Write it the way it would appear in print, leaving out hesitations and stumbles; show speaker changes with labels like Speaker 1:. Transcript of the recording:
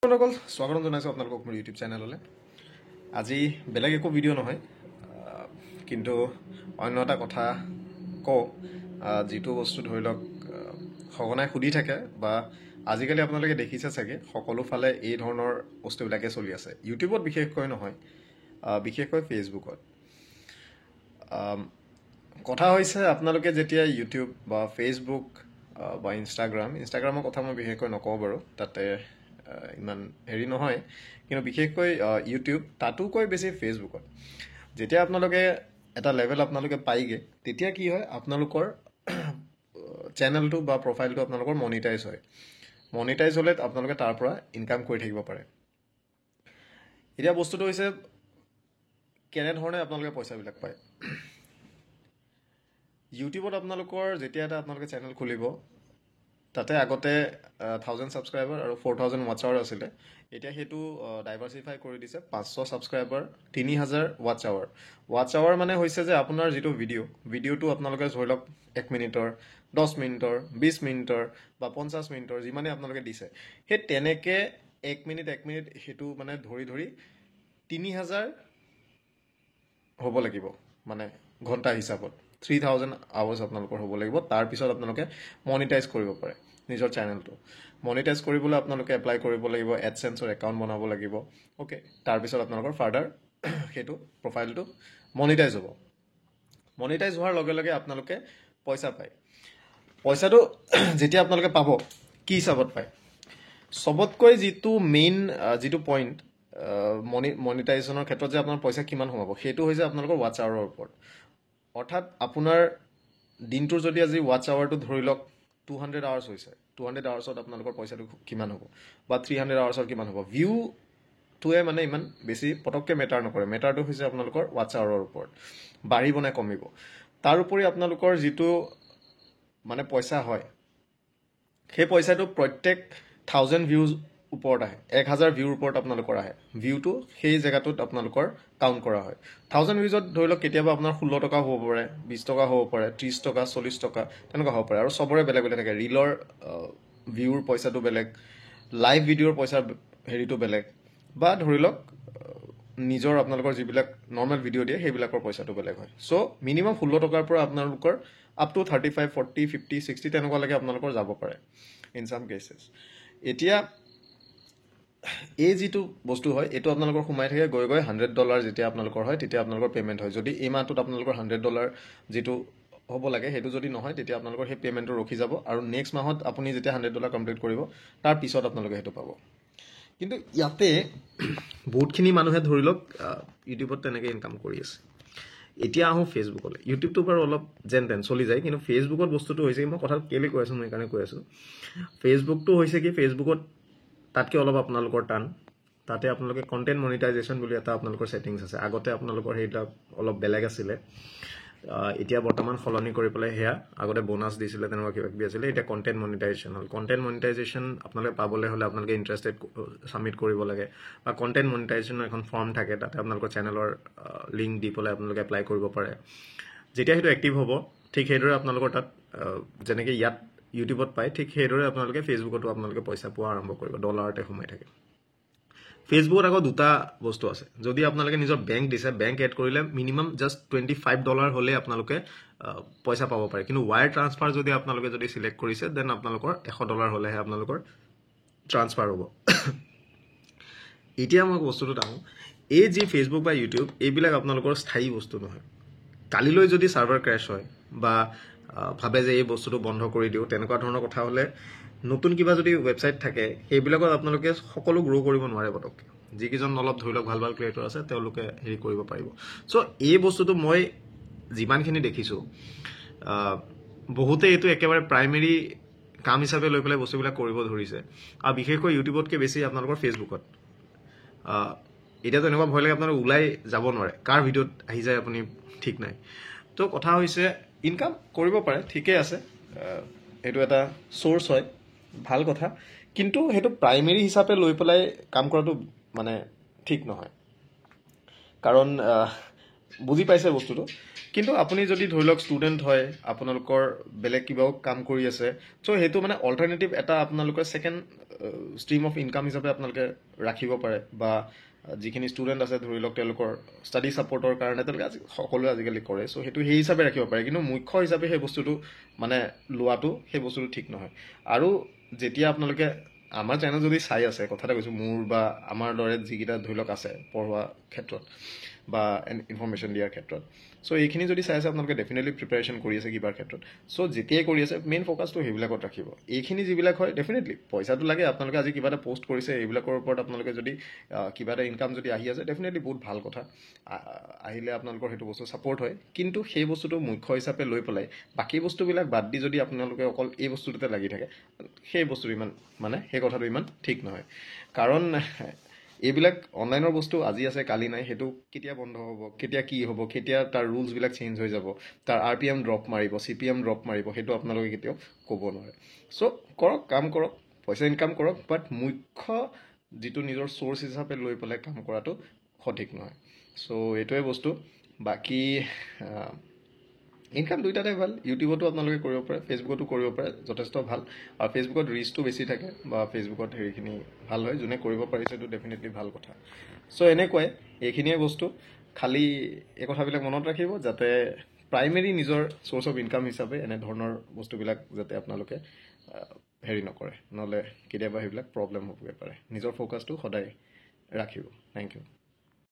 Speaker 1: বন্ধুসকল, স্বাগতম জনাইছোঁ আপোনালোকক মোৰ ইউটিউব চেনেললৈ। আজি বেলেগ একো ভিডিঅ' নহয়, কিন্তু অন্য এটা কথা কওঁ, যিটো বস্তু ধৰি লওক সঘনাই সুধি থাকে বা আজিকালি আপোনালোকে দেখিছে চাগে, সকলো ফালে এই ধৰণৰ বস্তুবিলাকে চলি আছে। ইউটিউবত বিশেষকৈ নহয়, বিশেষকৈ ফেচবুকত। কথা হৈছে, আপোনালোকে যেতিয়া ইউটিউব বা ফেচবুক বা ইনষ্টাগ্ৰামৰ কথা মই বিশেষকৈ নকওঁ বাৰু, তাতে ইমান হেৰি নহয়, কিন্তু বিশেষকৈ ইউটিউব, তাতোকৈ বেছি ফেচবুকত যেতিয়া আপোনালোকে এটা লেভেল আপোনালোকে পায়গৈ, তেতিয়া কি হয়, আপোনালোকৰ চেনেলটো বা প্ৰফাইলটো আপোনালোকৰ মনিটাইজ হয়। মনিটাইজ হ'লে আপোনালোকে তাৰ পৰা ইনকাম কৰি থাকিব পাৰে। এতিয়া বস্তুটো হৈছে, কেনেধৰণে আপোনালোকে পইচাবিলাক পায়। ইউটিউবত আপোনালোকৰ যেতিয়া এটা আপোনালোকে চেনেল খুলিব, তাতে আগতে 1000 ছাবস্ক্ৰাইবাৰ আৰু 4000 ৱাটচ আৱাৰ আছিলে। এতিয়া সেইটো ডাইভাৰ্চিফাই কৰি দিছে, 500 ছাবস্ক্ৰাইবাৰ, 3000 ৱাটচ আৱাৰ। ৱাটচ আৱাৰ মানে হৈছে যে আপোনাৰ যিটো ভিডিঅ'টো আপোনালোকে ধৰি লওক 1 মিনিটৰ, 10 মিনিটৰ, 20 মিনিটৰ বা 50 মিনিটৰ, যিমানেই আপোনালোকে দিছে, সেই তেনেকৈ 1 মিনিট 1 মিনিট সেইটো মানে ধৰি ধৰি 3000 হ'ব লাগিব, মানে ঘণ্টা হিচাপত 3000 আৱাৰ্ছ আপোনালোকৰ হ'ব লাগিব। তাৰপিছত আপোনালোকে মনিটাইজ কৰিব পাৰে নিজৰ চেনেলটো। মনিটাইজ কৰিবলৈ আপোনালোকে এপ্লাই কৰিব লাগিব, এডচেন্সৰ একাউণ্ট বনাব লাগিব। অ'কে, তাৰপিছত আপোনালোকৰ ফাৰ্ডাৰ সেইটো প্ৰফাইলটো মনিটাইজ হ'ব। মনিটাইজ হোৱাৰ লগে লগে আপোনালোকে পইচা পায়। পইচাটো যেতিয়া আপোনালোকে পাব, কি হিচাপত পায়? চবতকৈ যিটো মেইন যিটো পইণ্ট মনিটাইজেশ্যনৰ ক্ষেত্ৰত যে আপোনাৰ পইচা কিমান সোমাব, সেইটো হৈছে আপোনালোকৰ ৱাটচ আৱাৰৰ ওপৰত। অৰ্থাৎ আপোনাৰ দিনটোৰ যদি আজি ৱাটচ আৱাৰটো ধৰি লওক 200 আৱাৰ্ছ হৈছে, 200 আৱাৰ্ছত আপোনালোকৰ পইচাটো কিমান হ'ব বা 300 আৱাৰ্ছত কিমান হ'ব, ভিউটোৱে মানে ইমান বেছি পটককৈ মেটাৰ নকৰে। মেটাৰটো হৈছে আপোনালোকৰ ৱাটচ আৱাৰৰ ওপৰত, বাঢ়িব নে কমিব। তাৰোপৰি আপোনালোকৰ যিটো মানে পইচা হয়, সেই পইচাটো প্ৰত্যেক 1000 ভিউজ ওপৰত আহে। 1000 ভিউৰ ওপৰত আপোনালোকৰ আহে। ভিউটো সেই জেগাটোত আপোনালোকৰ কাউণ্ট কৰা হয়। 1000 ভিউজত ধৰি লওক কেতিয়াবা আপোনাৰ 16 টকা হ'ব পাৰে, 20 টকা হ'ব পাৰে, 30 টকা, 40 টকা তেনেকুৱা হ'ব পাৰে। আৰু চবৰে বেলেগ বেলেগ থাকে। ৰিলৰ ভিউৰ পইচাটো বেলেগ, লাইভ ভিডিঅ'ৰ পইচাৰ হেৰিটো বেলেগ, বা ধৰি লওক নিজৰ আপোনালোকৰ যিবিলাক নৰ্মেল ভিডিঅ' দিয়ে, সেইবিলাকৰ পইচাটো বেলেগ হয়। চ' মিনিমাম 16 টকাৰ পৰা আপোনালোকৰ আপ টু 35, 40, 50, 60 তেনেকুৱালৈকে আপোনালোকৰ যাব পাৰে ইন চাম কেচেছ। এতিয়া এই যিটো বস্তু হয়, এইটো আপোনালোকৰ সোমাই থাকে গৈ গৈ $100 যেতিয়া আপোনালোকৰ হয়, তেতিয়া আপোনালোকৰ পে'মেণ্ট হয়। যদি এই মাহটোত আপোনালোকৰ $100 যিটো হ'ব লাগে, সেইটো যদি নহয়, তেতিয়া আপোনালোকৰ সেই পে'মেণ্টটো ৰখি যাব আৰু নেক্সট মাহত আপুনি যেতিয়া $100 কমপ্লিট কৰিব, তাৰ পিছত আপোনালোকে সেইটো পাব। কিন্তু ইয়াতে বহুতখিনি মানুহে ধৰি লওক ইউটিউবত তেনেকৈ ইনকাম কৰি আছে। এতিয়া আহোঁ ফেচবুকলৈ। ইউটিউবটো বাৰু অলপ যেন তেন চলি যায়, কিন্তু ফেচবুকত বস্তুটো হৈছে কি, মই কথাটো কেলৈ কৈ আছোঁ, মই সেইকাৰণে কৈ আছোঁ। ফেচবুকটো হৈছে কি, ফেচবুকত তাতকৈ অলপ আপোনালোকৰ টান। তাতে আপোনালোকে কণ্টেণ্ট মনিটাইজেশ্যন বুলি এটা আপোনালোকৰ ছেটিংছ আছে। আগতে আপোনালোকৰ সেইবিলাক অলপ বেলেগ আছিলে, এতিয়া বৰ্তমান সলনি কৰি পেলাই সেয়া আগতে ব'নাছ দিছিলে, তেনেকুৱা কিবা কিবি আছিলে, এতিয়া কণ্টেণ্ট মনিটাইজেশ্যন হ'ল। কণ্টেণ্ট মনিটাইজেশ্যন আপোনালোকে পাবলৈ হ'লে আপোনালোকে ইণ্টাৰেষ্টেড ছাবমিট কৰিব লাগে বা কণ্টেণ্ট মনিটাইজেশ্যনৰ এখন ফৰ্ম থাকে, তাতে আপোনালোকৰ চেনেলৰ লিংক দি পেলাই আপোনালোকে এপ্লাই কৰিব পাৰে। যেতিয়া সেইটো এক্টিভ হ'ব, ঠিক সেইদৰে আপোনালোকৰ তাত যেনেকৈ ইয়াত ইউটিউবত পায়, ঠিক সেইদৰে আপোনালোকে ফেচবুকতো আপোনালোকে পইচা পোৱা আৰম্ভ কৰিব, ডলাৰতে সোমাই থাকে। ফেচবুকত আকৌ দুটা বস্তু আছে। যদি আপোনালোকে নিজৰ বেংক দিছে, বেংক এড কৰিলে মিনিমাম জাষ্ট $25 হ'লে আপোনালোকে পইচা পাব পাৰে। কিন্তু ৱায়াৰ ট্ৰান্সফাৰ যদি আপোনালোকে যদি চিলেক্ট কৰিছে, then আপোনালোকৰ $100 হ'লেহে আপোনালোকৰ ট্ৰান্সফাৰ হ'ব। এতিয়া মই বস্তুটোত আহোঁ। এই যি ফেচবুক বা ইউটিউব, এইবিলাক আপোনালোকৰ স্থায়ী বস্তু নহয়। কালিলৈ যদি ছাৰ্ভাৰ ক্ৰেছ হয় বা ভাবে যে এই বস্তুটো বন্ধ কৰি দিওঁ, তেনেকুৱা ধৰণৰ কথা হ'লে নতুন কিবা যদি ৱেবছাইট থাকে, সেইবিলাকত আপোনালোকে সকলো গ্ৰ' কৰিব নোৱাৰে পটককৈ। যিকেইজন অলপ ধৰি লওক ভাল ভাল ক্ৰিয়েটৰ আছে, তেওঁলোকে হেৰি কৰিব পাৰিব। চ' এই বস্তুটো মই যিমানখিনি দেখিছোঁ, বহুতে এইটো একেবাৰে প্ৰাইমেৰী কাম হিচাপে লৈ পেলাই বস্তুবিলাক কৰিব ধৰিছে। আৰু বিশেষকৈ ইউটিউবতকৈ বেছি আপোনালোকৰ ফেচবুকত। এতিয়াতো এনেকুৱা ভয় লাগে, আপোনালোক ওলাই যাব নোৱাৰে, কাৰ ভিডিঅ'ত আহি যায় আপুনি ঠিক নাই। তো কথা হৈছে, ইনকাম কৰিব পাৰে, ঠিকেই আছে, এইটো এটা চ'ৰ্চ হয়, ভাল কথা, কিন্তু সেইটো প্ৰাইমেৰী হিচাপে লৈ পেলাই কাম কৰাটো মানে ঠিক নহয়। কাৰণ বুজি পাইছে বস্তুটো। কিন্তু আপুনি যদি ধৰি লওক ষ্টুডেণ্ট হয়, আপোনালোকৰ বেলেগ কিবাও কাম কৰি আছে, চ' সেইটো মানে অল্টাৰনেটিভ এটা আপোনালোকৰ ছেকেণ্ড ষ্ট্ৰীম অফ ইনকাম হিচাপে আপোনালোকে ৰাখিব পাৰে। বা যিখিনি ষ্টুডেণ্ট আছে ধৰি লওক, তেওঁলোকৰ ষ্টাডি ছাপৰ্টৰ কাৰণে তেওঁলোকে আজি সকলোৱে আজিকালি কৰে, চ' সেইটো সেই হিচাপে ৰাখিব পাৰে। কিন্তু মুখ্য হিচাপে সেই বস্তুটো মানে লোৱাটো, সেই বস্তুটো ঠিক নহয়। আৰু যেতিয়া আপোনালোকে আমাৰ চেনেল যদি চাই আছে, কথা এটা কৈছোঁ, মোৰ বা আমাৰ দৰে যিকেইটা ধৰি লওক আছে পঢ়োৱা ক্ষেত্ৰত বা ইনফৰ্মেশ্যন দিয়াৰ ক্ষেত্ৰত, চ' এইখিনি যদি চাই আছে, আপোনালোকে ডেফিনেটলি প্ৰিপেৰেশ্যন কৰি আছে কিবাৰ ক্ষেত্ৰত। চ' যেতিয়াই কৰি আছে, মেইন ফ'কাছটো সেইবিলাকত ৰাখিব। এইখিনি যিবিলাক হয়, ডেফিনেটলি পইচাটো লাগে। আপোনালোকে আজি কিবা এটা পষ্ট কৰিছে, এইবিলাকৰ ওপৰত আপোনালোকে যদি কিবা এটা ইনকাম যদি আহি আছে, ডেফিনেটলি বহুত ভাল কথা। আহিলে আপোনালোকৰ সেইটো বস্তু ছাপৰ্ট হয়। কিন্তু সেই বস্তুটো মুখ্য হিচাপে লৈ পেলাই বাকী বস্তুবিলাক বাদ দি যদি আপোনালোকে অকল এই বস্তুটোতে লাগি থাকে, সেই বস্তুটো ইমান মানে সেই কথাটো ইমান ঠিক নহয়। কাৰণ এইবিলাক অনলাইনৰ বস্তু আজি আছে কালি নাই। সেইটো কেতিয়া বন্ধ হ'ব, কেতিয়া কি হ'ব, কেতিয়া তাৰ ৰুলছবিলাক চেঞ্জ হৈ যাব, তাৰ আৰপিএম ড্ৰপ মাৰিব, চিপিএম ড্ৰপ মাৰিব, সেইটো আপোনালোকে কেতিয়াও ক'ব নোৱাৰে। চ' কৰক, কাম কৰক, পইচা ইনকাম কৰক, বাট মুখ্য যিটো নিজৰ চ'ৰ্চ হিচাপে লৈ পেলাই কাম কৰাটো সঠিক নহয়। চ' এইটোৱে বস্তু। বাকী ইনকাম দুইটাতে ভাল। ইউটিউবতো আপোনালোকে কৰিব পাৰে, ফেচবুকতো কৰিব পাৰে, যথেষ্ট ভাল। আৰু ফেচবুকত ৰিচটো বেছি থাকে বা ফেচবুকত হেৰিখিনি ভাল হয়। যোনে কৰিব পাৰিছে, এইটো ডেফিনেটলি ভাল কথা। চ' এনেকুৱাই এইখিনিয়ে বস্তু। খালি এই কথাবিলাক মনত ৰাখিব যাতে প্ৰাইমেৰী নিজৰ চ'ৰ্চ অফ ইনকাম হিচাপে এনেধৰণৰ বস্তুবিলাক যাতে আপোনালোকে হেৰি নকৰে, নহ'লে কেতিয়াবা সেইবিলাক প্ৰব্লেম হ'বগৈ পাৰে। নিজৰ ফ'কাছটো সদায় ৰাখিব। Thank U.